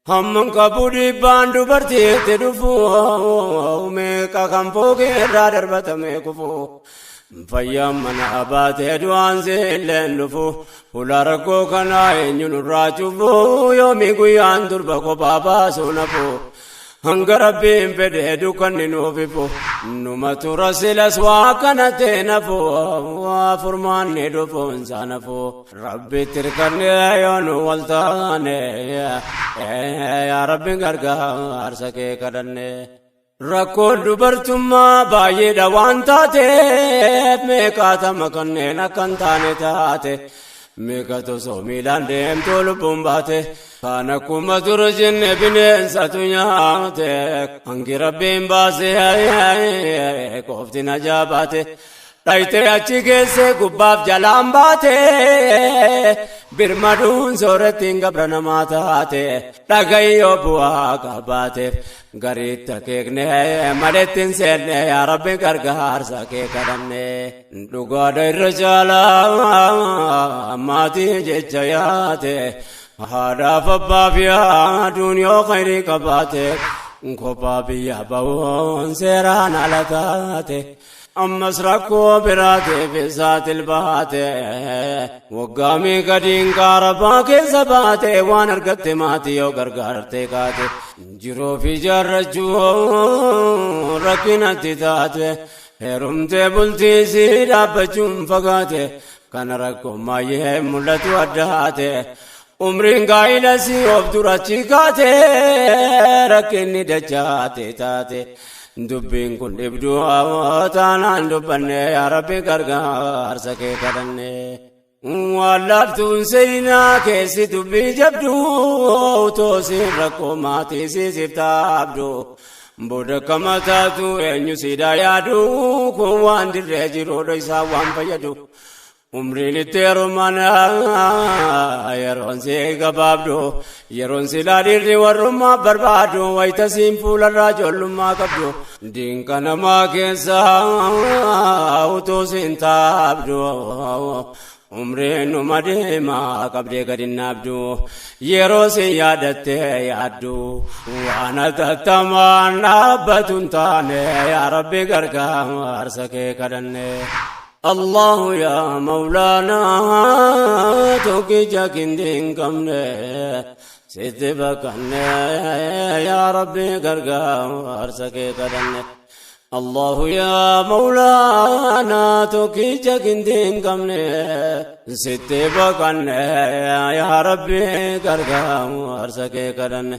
Hamman qabu dhiibbaan dubartiitti dhufu, meeqa kan fooqee irraa darbatame kufu. Fayyaan mana baatee du'aan seelleen dhufu, fuula rakkoo kanaa eenyu nurraa cufu? Yoomii guyyaan durba kophaa baasuu nafu? Hanga Rabbiin fedhee dukkanni nuuf ifu, numa tura silas waa kana ta'e nafu. Furmaanni dhufuun isaa nafu. Rabbitti hirkannee yoo nu wal taane, yaa Rabbi gargaarsa kee kadhanne. Rakkoon dubartummaa baay'eedha waan taateef, meeqaatama kanneen akka hin taane taate, meeqatu osoo miilaan deemtuu lubbuun baate, kaan akkuma dura jenne bineensatu nyaate, hangi Rabbiin baasee qofti najaa baate. Dhayitee achi geesse gubbaaf jalaan baate, birmaduun soorattiin gabra namaa taate, dhagayyoo bu'aa qabaateef gariitti akeekne maletti hin seenne. Yaa Rabbi gargaarsa kee kadhanne. Dhugaadha, irra caalaa maatii jecha yaate, haadhaaf abbaaf yaaduun yoo khayrii qabaate, kophaa biyya bahuun seeraan ala taate. Ammas rakkoo biraatiif saaxil baate, waggaa meeqa diinqaa keessa baate, waan argatte maatii yoo gargaarte kaate, jiruu fi jaarrachuu rakkinatti taate, heerumtee bultii sii dhaabbachuun fagaate, kana rakkoo maayyee mul'atu addaate. Umriin gaa'ila si of durachi kaate, rakkinni dachaate taate. Dubbiin kun dhibduu taanaan dubbanne, yaa Rabbi gargaarsa kee kadhanne. Waan laaftuun seenaa keessi dubbii jabdu, toosiin rakkoo maatii siisiif taabdu. Booda kama taatu, eenyu siidaa yaadu? Kun waan dirree jiruudha, isaa waan fayyadu. Umriin itti heerumana yeroon si gabaabdu, yeroon silaa dhiirri warrummaa barbaadu, wayita siin fuularraa ijoollummaa qabdu, diinqa namaa keessa utuu siin taabdu. Umriin numa deema, qabdee gadi naabdu, yeroo siin yaadattee yaaddu, waan atattamaan dhaabbatu hin taane. Yaa Rabbi gargaarsa kee kadhanne. الله يا مولانا tokkicha kindin qabne, sitti baqanne, yaa Rabbi gargaarsa kee kadhanne. الله يا مولانا tokkicha kindin qabne, sitti baqanne, yaa Rabbi gargaarsa kee kadhanne.